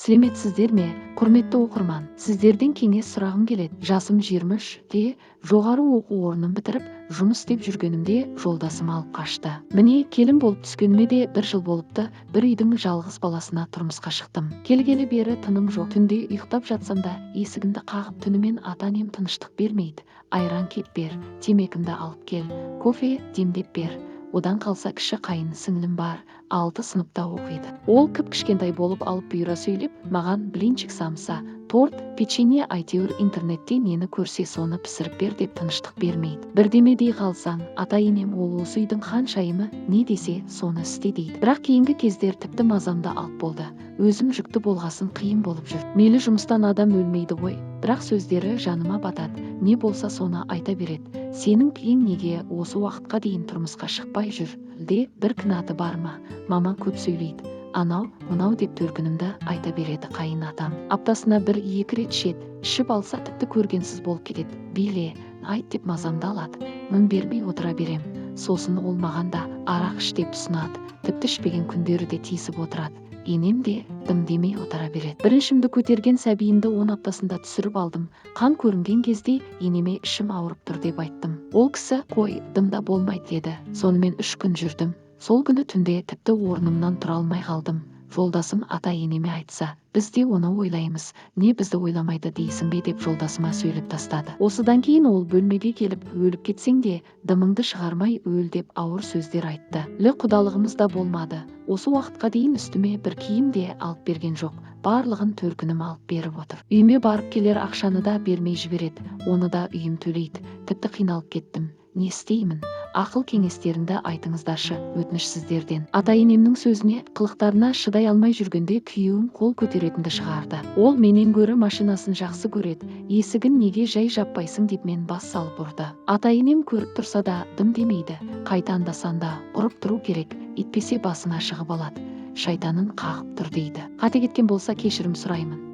Сәлеметсіздер ме, құрметті оқырман? Сіздерден кеңес сұрағым келеді. Жасым 23-те, жоғары оқу орнын бітіріп, жұмыс істеп жүргенімде жолдасым алып қашты. Міне, келін болып түскеніме де бір жыл болыпты. Бір үйдің жалғыз баласына тұрмысқа шықтым. Келгелі бері тыным жоқ. Түнде ұйықтап жатсам да, есігімді қағып, түнімен ата-енем тыныштық бермейді. Айран кеп бер, темекімді алып кел, кофе демдеп бер. Одан қалса, кіші қайын сіңлім бар, 6 сыныпта оқиды. Ол кіп кішкентай болып алып, бұйыра сөйлеп, маған блинчик, самса, торт, печенье, әйтеуір интернетте нені көрсе, соны пісіріп бер деп тыныштық бермейді. Бірдеме дей қалсаң, ата енем «Ол осы үйдің ханшайымы, не десе, соны істе» дейді. Бірақ кейінгі кездер тіпті мазамды алып болды. Өзім жүкті болғасын, қиын болып жүр. Мейлі, жұмыстан адам өлмейді ғой, бірақ сөздері жаныма батады. Не болса, соны айта береді. «Сенің күйең неге осы уақытқа дейін тұрмысқа шықпай жүр де, бір кінәті бар ма? Мама көп сөйлейді», анау мынау деп төркінімді айта береді. Қайын атам аптасына бір екі рет ішеді. Ішіп алса, тіпті көргенсіз болып кетеді. «Биле, айт» деп мазамды алады. Мін бермей отыра берем. Сосын ол маған да арақ іш деп ұсынады. Тіпті ішпеген күндері де тиісіп отырады. Енем де дым демей отыра береді. Біріншімді көтерген сәбиімді 10 аптасында түсіріп алдым. Қан көрінген кезде енеме ішім ауырып тұр деп айттым. Ол кісі «Қой, дым да болмайды» деді. Сонымен 3 күн жүрдім. Сол күні түнде тіпті орнымнан тұра алмай қалдым. Жолдасым ата енеме айтса, «Біз де оны ойлаймыз, не бізді ойламайды дейсің бе?» деп жолдасыма сөйлеп тастады. Осыдан кейін ол бөлмеге келіп, «Өліп кетсең де, дымыңды шығармай өл» деп ауыр сөздер айтты. Лі құдалығымыз да болмады. Осы уақытқа дейін үстіме бір киім де алып берген жоқ. Барлығын төркінім алып беріп отыр. Үйіме барып келер ақшаны да бермей жібереді. Оны да үйім төлейді. Тіпті қиналып кеттім. Не істеймін? Ақыл кеңестеріңді айтыңыздаршы, өтініш сіздерден. Ата енемнің сөзіне, қылықтарына шыдай алмай жүргенде, күйеуім қол көтеретінді шығарды. Ол менен гөрі машинасын жақсы көреді. «Есігін неге жай жаппайсың?» деп мен бас салып ұрды. Ата енем көріп тұрса да, дым демейді. Қайта анда санда ұрып тұру керек, итпесе басыңа шығып алады, шайтанын қағып тұр дейді. Қате кеткен болса, кешірім сұраймын.